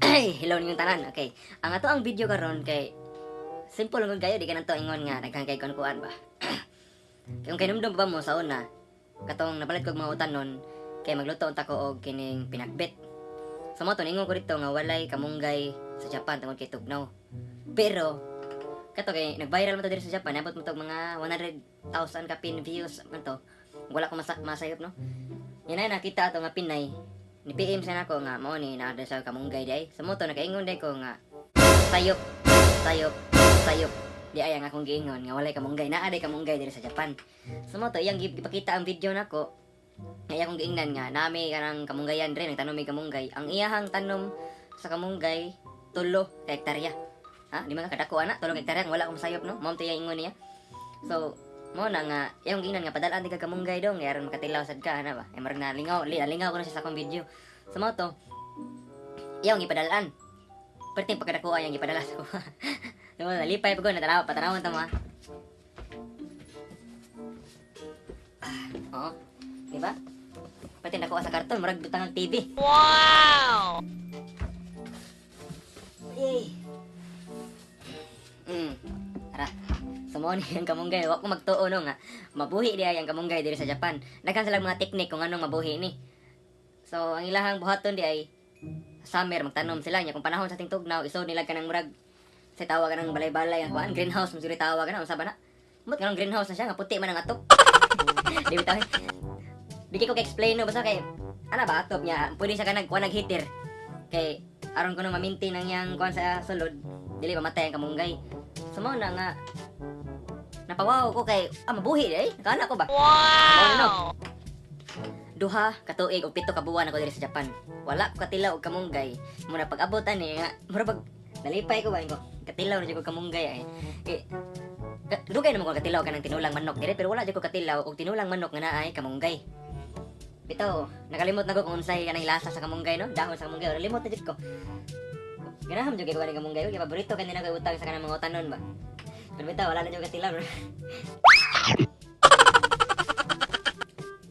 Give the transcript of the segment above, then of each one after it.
Ay, hello ninyong tanan. Okay. Ang ato ang video karon kay simple lang kayo, di ka to ingon nga daghan kay kuan ba. Kay kung kahinumdom ba mo sa una, katong napalit kog mga utanon kay magluto unta ko og kining pinakbet. So mo to ningon ko dito nga walay kamunggay sa Japan tungod kay tugnaw. Pero kato kay nag-viral man to diri sa Japan, nabot mo to mga 100,000 ka pin views man to. Wala ko masayop no. Yan ay nakita ato nga Pinay. Ni PM siya nako nga mao ni naa sa kamunggay di ay. Sa mo to nakaingon day ko nga sayop, sayop, sayop. Di ay ang akong giingon nga walay kamunggay. Naa day kamunggay diri sa Japan. Sa mo to iyang gipakita ang video nako. Nga iya akong giingnan nga nami kanang kamunggayan diri nagtanom mi kamunggay. Ang iyahang tanom sa kamunggay 3 ka hektarya. Ha, di man ka kadako ana, 3 ka hektarya wala akong masayop no. Mao to iyang ingon niya. So mo na nga iyang giingnan nga padal-an di ka kamunggay dong aron makatilaw sad ka ana ba. Ay marag nalingaw, nalingaw ko na siya sa akong video. So mo to iyang gipadal-an. Perting pagkadako ay ang gipadala sa ko. So, nalipay pa ko natanaw, patanawon ta mo. Oo. Di ba? Perting dako sa karton murag butang ang TV. Wow! Yay. Tara. So mo ni ang kamunggay, wa ko magtuo no nga mabuhi di ay ang kamunggay diri sa Japan. Daghan sila mga teknik kung anong mabuhi ni. So ang ilahang buhaton di ay summer magtanom sila nya kung panahon sa tingtugnaw isod nila kanang murag sa tawag kanang balay-balay ang kuan greenhouse mo siguro tawag kana unsa ba na? Mut kanang greenhouse na siya nga puti man ang atop. Di bitaw. Di ko explain no basta kay ana ba atop niya pwede siya kanag kuan nag heater. Kay aron kuno ma-maintain ang iyang kuan sa sulod dili mamatay ang kamunggay. So mo na nga napawaw ko kay mabuhi di ay nakana ko ba. Wow! No. Duha ka tuig og 7 ka buwan ako diri sa Japan. Wala ko katilaw og kamunggay. Muna pag-abot ani nga mura pag nalipay ko ba ko katilaw na jud ko kamunggay ay. Kay dugay naman ko katilaw kanang tinulang manok diri pero wala jud ko katilaw og tinulang manok nga naay kamunggay. Bitaw, nakalimot na ko kung unsay kanang lasa sa kamunggay no, dahon sa kamunggay, nalimot na jud ko. Ganahan jud kay ko kaning kamunggay, kay paborito kanina ko utang sa kanang mga utanon ba. Pero bitaw wala na jud katilaw.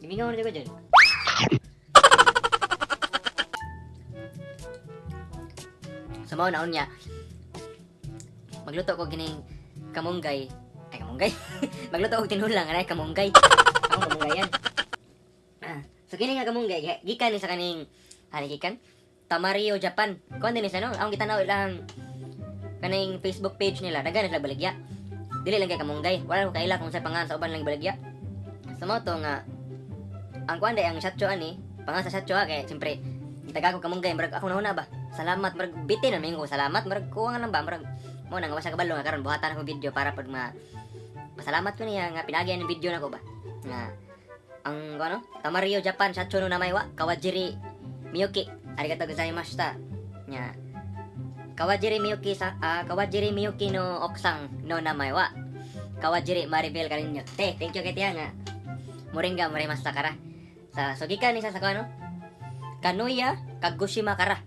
Gimingaw na jud ko jud. Sa mao naon niya magluto ko kining kamunggay, ay kamunggay. Magluto og tinulang anay kamunggay. Ako kamunggayan. So kini nga kamunggay gikan ni sa kaning ani gikan Tamario Japan. Kuan din sa no, ang gitanaw ilang kaning Facebook page nila, daghan sila baligya. Dili lang kay kamunggay, wala ko kaila kung sa pangan sa uban lang baligya. Sa mao to nga ang kuan day ang satcho ani, pangan sa satcho kay siyempre gitaga ko kamunggay murag ako nauna ba. Salamat murag bitin na mingo salamat murag kuwang lang ba murag mo nang wasa kabalo nga karon buhatan ako video para pud ma pasalamat ko niya nga pinagian ng video nako ba. Nga ang ano Tamario Japan satcho no namay wa Kawajiri Miyuki arigatou gozaimashita. Nya Kawajiri Miyuki sa Kawajiri Miyuki no oksang no namay wa Kawajiri Maribel kaninyo. Te, thank you kay tiya nga moringa morimashita kara. Sa so gikan ni sa ano Kanoya Kagoshima kara.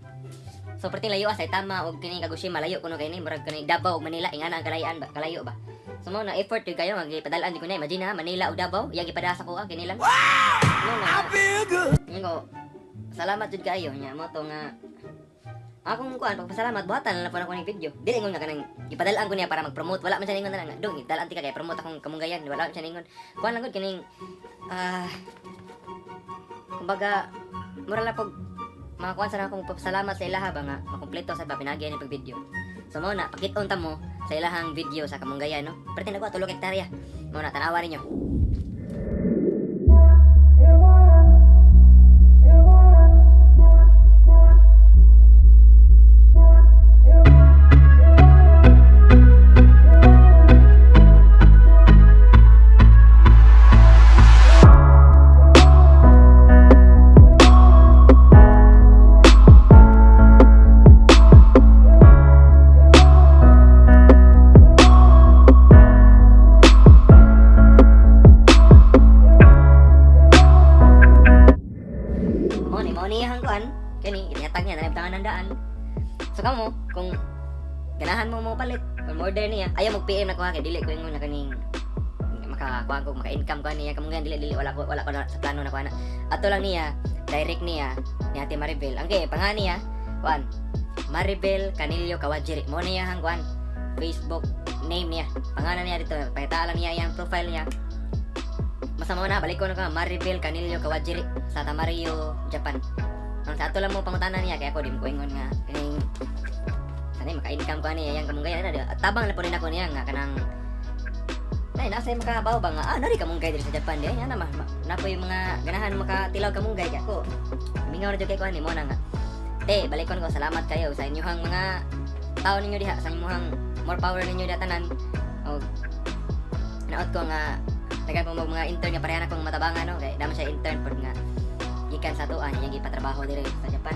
So perting layo sa Tama og kini Kagoshima layo kuno kay ni murag kani Davao og Manila ingana ang kalayan ba kalayo ba. So mo na effort gyud kayo nga gipadal-an ko na imagine ha Manila og Davao iya gipadala sa kuha kini lang. Wow! No, na, I feel good. Ingo salamat jud kaayo nya mo to nga akong kuan pagpasalamat buhatan na lang po na ko ning video. Dili ingon nga kanang gipadal-an ko niya para mag-promote wala man siya ningon na lang nga dong gipadal-an ti ka kay promote akong kamunggayan wala man siya ningon. Kuan lang gud kining kumbaga mura lang pag mga kuan sa akong pagpasalamat sa ilaha ba nga makumpleto sa ba pinagian ni pag-video. So mo na pakit-on ta mo sa ilahang video sa kamunggayan no. Perti nagwa 3 hektarya. Mo na tan-awa ninyo. So kamo, kung ganahan mo mo palit or order niya, ayaw mag PM na ko ha, kay dili ko ingon na kaning makakuha ko, maka-income ko niya, kamunggan dili dili wala ko na, sa plano na ko ana. Ato lang niya, direct niya ni Ate Maribel. Ang kay pangani niya, kuan. Maribel Canillo Kawajiri. Mo niya ang kuan Facebook name niya. Pangalan niya dito, pakita lang niya iyang profile niya. Basta mo na, balik ko na ka, Maribel Canillo Kawajiri sa Tamarillo, Japan. Ang sa ato lang mo pangutana niya, kaya ako di mo ko ingon nga kining sanay maka-income ko ani iyang kamunggay na. At tabang na po rin ako niya nga kanang nay nasa makabaw ba nga nari kamunggay diri sa Japan di ana ma, na po yung mga ganahan makatilaw kamunggay kaya ako mingaw na jud kay ko ani mo na nga. Te, balikon ko, salamat kayo sa inyong mga tao ninyo diha, sa inyong more power ninyo diha tanan. Og naot ko nga daghan po mga intern nga pareha na kong matabangan, no, kay damo siya intern pod nga gikan sa atuan iyang gipatrabaho diri sa Japan.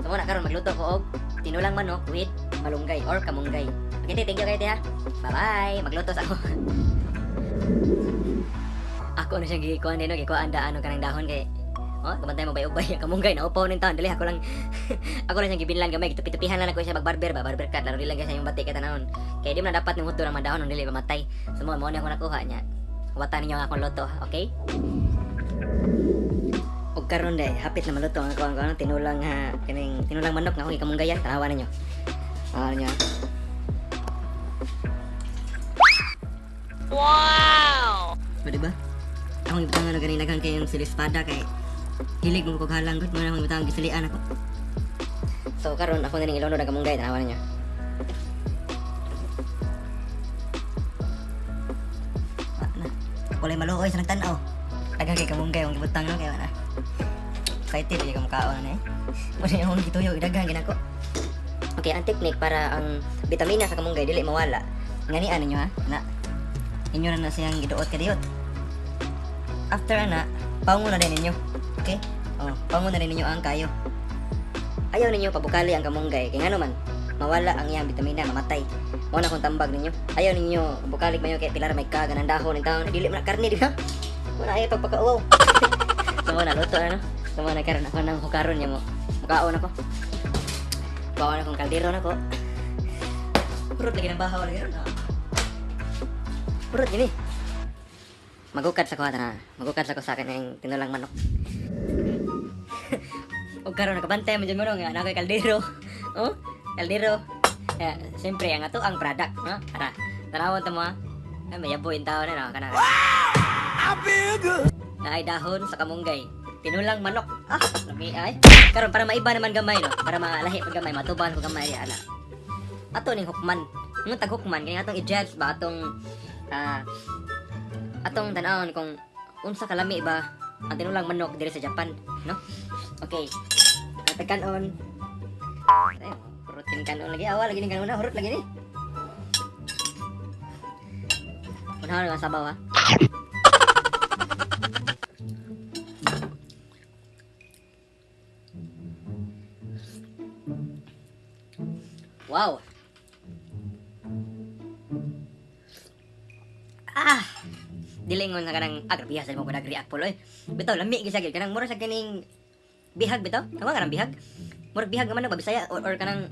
So muna karon magluto ko og tinulang manok with malunggay or kamunggay. Okay, te, thank you kayo te ha. Bye bye. Magluto sa ako. Ako na siyang gikuan din, no, gikuan daan og kanang dahon kay oh, kumantay mo bay-ubay ang kamunggay na upaw ning taon dili ako lang ako lang siyang gibinlan gamay, gitupi-tupihan lang ako siya magbarber ba, barber cut laro lang siya yung batik kay tanawon. Kay di man na dapat ning huto ng mga dahon dili mamatay. So mo na ako nakuha niya. Watan ninyo ang akong luto, okay? Og karon day, hapit na maluto ang ako ang tinulang ha, kining tinulang manok nga akong gikamunggayan, tanawa ninyo. Tanawa ninyo. Wow! O, diba? Akong gibutangan og ganing daghan kayong silispada kay hilig mo kog halang gud mo na akong gibutangan gisilian ako. So karon ako na ning ilunod ang kamunggay, tanawa ninyo. Wa na. Walay maluoy sa nagtan-aw. Daghan kay kamunggay akong gibutang no kay wala. Excited kay kamukaon na eh. Wala akong gituyo daghan ginako. Okay, ang technique para ang bitamina sa kamunggay dili mawala. Nganian ninyo ha. Na. Inyo na na siyang giduot kadiyot. After ana, paungo na din ninyo. Okay? Oh, paungo na din ninyo ang kayo. Ayaw ninyo pabukali ang kamunggay kay ngano man mawala ang iyang bitamina, mamatay. Mao na akong tambag ninyo. Ayaw ninyo bukalik mayo kay pilar may ka ganang dahon ning taon dili man na karne di ba? Wala ay pagpakauwaw. So mo na luto na no. So mo na karon ako nang hukaron niya mo. Mukaon ako. Kuhaon akong kaldero nako. Hurot lagi ng bahaw lagi ron. Hurot gini. Magukad sa kuha na. Magukad sa ko sa akin yung tinulang manok. Og karon nakabantay mo dyan mo no, nga naa ko'y kaldero. Oh, kaldero. Siyempre ang ato ang product, no? Tara, tanawon ta mo ha. Ay, may yabo yung tao na no, kana. Wow! I feel good. Naay dahon sa kamunggay. Tinulang manok. Ah, lami ay. Karon para maiba naman gamay no, para malahi pag gamay, matuban ko gamay ana. Ato ning hukman. Nung tag hukman kay atong i-judge ba atong atong tan-awon kung unsa kalami ba ang tinulang manok diri sa Japan, no? Okay. Ang kanon. Ay, hurot kini kanon lagi. Awa lagi ning kanon na, hurot lagi ni. Unahon ang sabaw ha. Wow. Ah. Dili ingon nga kanang grabe sa mo ko nag-react po oy. Bitaw lami gyud siya gyud kanang mura sa kining bihag bitaw. Tawag kanang bihag. Murag bihag nga manok ba Bisaya or kanang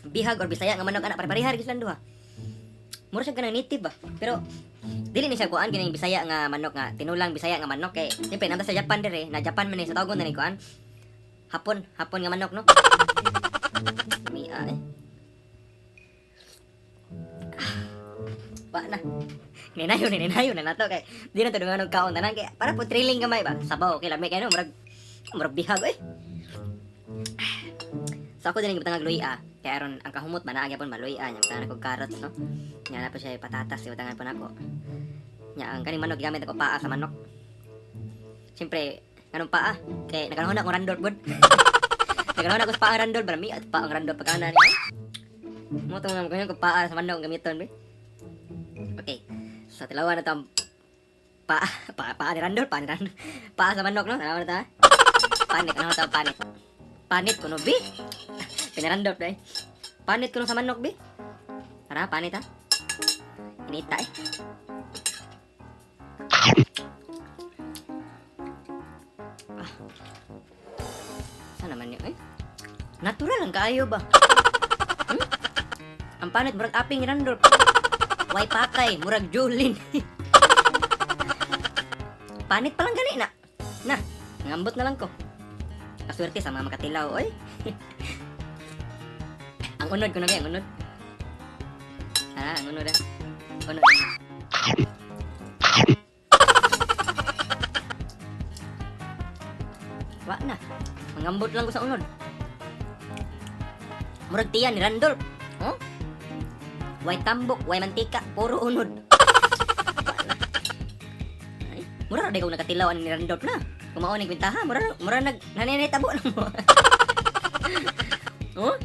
bihag or Bisaya nga manok ana pare-parehar gyud silang duha. Mura siya kanang native ba. Pero dili ni siya kuan kining Bisaya nga manok nga tinulang Bisaya nga manok kay siyempre nanda sa Japan dire na Japan man ni sa tawgon na ni kuan. Hapon, hapon nga manok no. Mia eh. Wa na. Ninayo, ninayo na nato kay di na to dungan og kaon tanan kay para po thrilling gamay ba. Sabaw okay lami kay no murag murag bihag oy. So ako din gibutang luya kay aron ang kahumot ba naa gyapon maluya nya butangan ako carrots no. Nya na po siya patatas gibutangan po nako. Nya ang kaning manok gigamit ako paa sa manok. Siyempre nganong paa kay nakanahon ako Randolph gud. Nakanahon ako sa paa Randolph ba mi at paa ang Randolph pagkana niya. Mo tong nga ko paa sa manok gamiton be. Okay. So tilawan na tong paa, paa, paa ni Randolph, paa ni Randolph. Paa sa manok no, tilawan na ta. Panit, ano ta panit? Panit kuno bi. Pinarandolph dai. Panit kuno sa manok bi. Tara, panit ha. Inita eh. Ah. Sana man yun eh. Natural ang kaayo ba? Ang panit murag aping ni Randolph. Way pakay, murag Jolene. Panit pa lang gani na. Na, ngambot na lang ko. Kaswerte sa mga makatilaw, oy. Ang unod ko na ang unod. Ah, ang unod ah. Unod. Wa na. Mangambot lang ko sa unod. Murag tiyan ni Randolph. Oh? Way tambok, way mantika, puro unod. Wa na. Ay, mura ra day ko nakatilaw ani ni Randolph na. Kung mao ning kwentaha, mura mura nag nanenetabo na mo. Oh?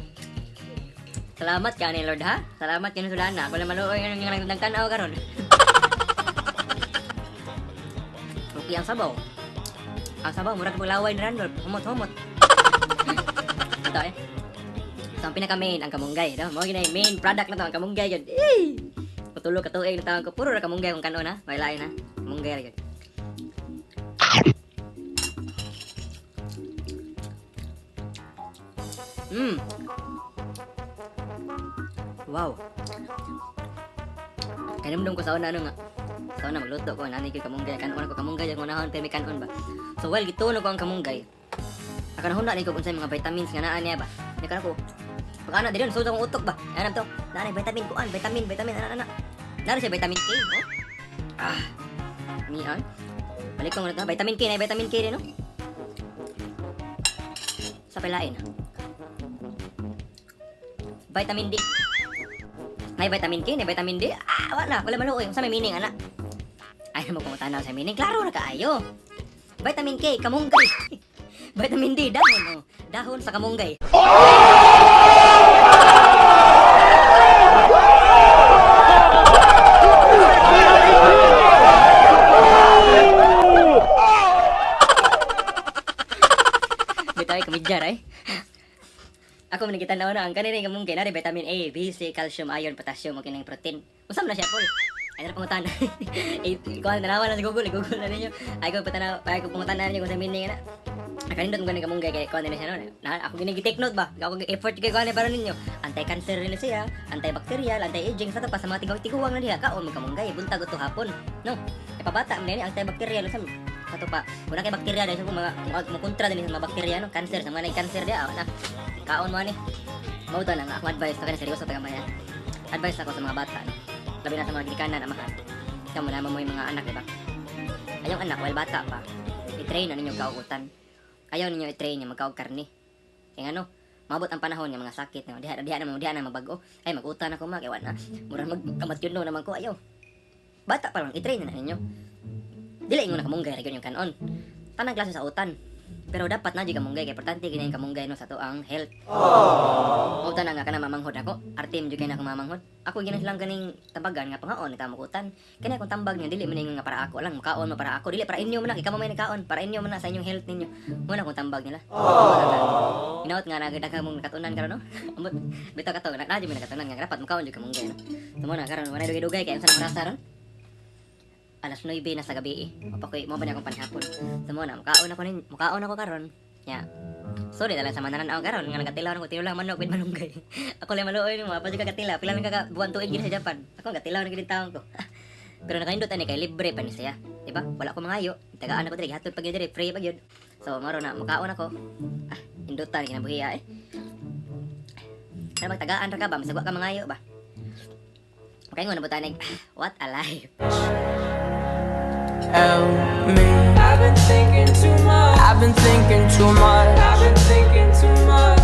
Salamat ka ni Lord ha. Salamat kini sulana. Ako lang maluoy nga nang tanaw karon. Okay ang sabaw. Ang sabaw murag laway ni Randolph. Humot-humot. Ito eh. So, ang pinaka-main, ang kamunggay. No? Mao gina yung main product na to, ang kamunggay yun. Eh! Patulo ka tuig na tawag ko. Puro ra kamunggay kung kanon ha. May lain ha. Kamunggay ra yun. Wow. Kanumdum ko sa una ano nga. Sa una magluto ko, nanay ko kamunggay, kanon ko kamunggay, ako nahon pero may kanon ba. So well, gituno ko ang kamunggay. Ako nahuna ni ko kung mga vitamins nga naa niya ba. Ni ko. Pag ana dili sud akong utok ba. Ana to. Naa vitamin kuan, vitamin, vitamin ana ana. Naa siya vitamin K, oh. Ah. Mian. Balik ko muna to. Vitamin K na vitamin K din no. Sa palain. Vitamin D. May vitamin K, may vitamin D. Ah, wala, wala maluoy. Unsa may meaning ana? Ay, mo pangutana sa meaning. Klaro na kaayo. Vitamin K, kamunggay. Vitamin D, dahon oh. Dahon sa kamunggay. Bitay kamidyar ay. Ako man gitanaw na ang kanina kamunggay na vitamin A, B, C, calcium, iron, potassium, okay nang protein. Unsa man na siya, Paul? Ay, na pangutana. Eh, kuan tanawa na sa Google, Google na ninyo. Ay ko patanaw, ay ko pangutana ninyo kung sa meaning na. Nakanindot mo gani kamunggay kay kuan na siya no. Na ako gini take note ba? Ako effort kay kuan para ninyo. Anti-cancer rin siya, antibacterial, anti-aging sa to pa sa mga tigaw-tiguang na diha kaon mo kamunggay buntag to hapon. No. E pabata man ni antibacterial sa to pa. Kuna kay bakterya dahil sa mga mo kontra din sa mga bakterya no, cancer sa mga cancer diha na. Kaon mo ani. Mao to na nga akong advice sa seryoso ta gamay. Advice ako sa mga bata no. Labi na sa mga ginikanan amahan. Kamo na mo yung mga anak, di ba? Ayong anak while bata pa, i-train na ninyo kaugutan. Ayaw ninyo i-train nga magkaog karne. Kaya ano, maabot ang panahon nga mga sakit no. Diha diha na mo diha na magbag-o. Ay magutan ako mag ewan na. Mura magkamatyon no naman ko ayaw. Bata pa lang i-train na ninyo. Dili ingon na kamunggay ra gyud yung kanon. Tanang klase sa utan. Pero dapat na jud kamunggay kay importante gid ang kamunggay no sa to ang health. Mao na nga kana mamanghod ako. Artim jud kay na akong mamanghod. Ako gina silang ganing tambagan nga pangaon ni tamukutan. Kani akong tambag niya dili man ingon nga para ako lang mukaon mo para ako dili para inyo man na kay kamo may nagkaon para inyo man na sa inyong health ninyo. Mo na akong tambag nila. Hinaot nga nagdaghang mong nakatunan karon no. Amot bitaw kato na jud may nakatunan nga dapat mukaon jud kamunggay no. Tumo na karon wala dugay-dugay kay unsa nang rasa ron. Alas 9 na sa gabi eh. Mapakoy mo ba niya akong panihapon. Tumo na mukaon ako nin mukaon ako karon. Ya. Sorry dala sa mananan ako karon nga nagatilaw ko tinulang manok with malunggay. Ako lang maluoy nimo, pa jud ka katila, pila man ka buwan tuig gid sa Japan. Ako gatilaw na gid taon ko. Pero nakaindot ani kay libre pa ni siya, di ba? Wala ko mangayo. Tagaan ako diri, hatod pag diri, free pag yun. So maro na mukaon ako. Ah, indutan kinabuhi eh. Kana magtagaan ra ka ba, masagwa ka mangayo ba? Makaingon na butanay. What a life. Help me. I've been thinking too much. I've been thinking too much. I've been thinking too much.